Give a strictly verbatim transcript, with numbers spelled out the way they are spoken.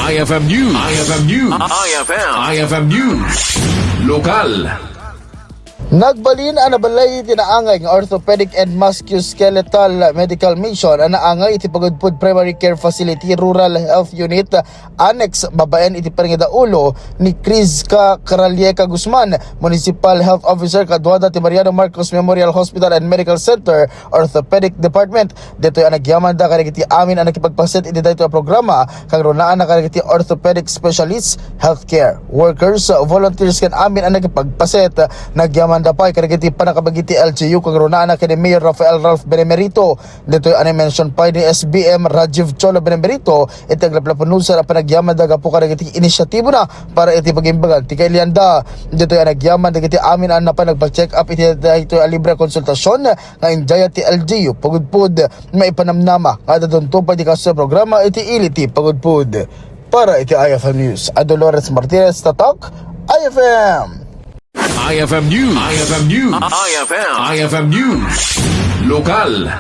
I F M News. I F M News. I F M. I F M News. Lokal. Nagbalin a nabalay ti naangay nga orthopedic and musculoskeletal medical mission a naangay iti Pagudpud Primary Care Facility Rural Health Unit Annex babaen iti panangidaulo ni Krizka Karalieka Guzman, Municipal Health Officer kaduada ti Mariano Marcos Memorial Hospital and Medical Center Orthopedic Department. Ditoy a nagyamanda kadagiti amin a nakipagpaset iti daytoy a programa, kagrunaanna kadagiti orthopedic specialists, healthcare workers, volunteers ken amin a nakipagpaset. Nagyamanda pay kadagiti pannakabagi ti L G U kagrunaanna ken ni Mayor Rafael Ralph Benemerito. Ditoy a mention pay ni S B M Rajiv Cholo Benemerito iti aglaplapunusan a panagyamanda gapu kadagiti inisyatibona para iti pagimbagan ti kailianda. Ditoy a nagyaman dagiti amin a napan nagpa-check up iti daytoy a libre a konsultasyon nga idiay ti L G U Pagudpud. Maipanamnama nga adda dunto pay ti kastoy a programa iti ili ti Pagudpud. Para iti I F M News, a Dolores Martinez, Tatak, I F M. I F M News. I F M News. I F M. I F M News. Lokal.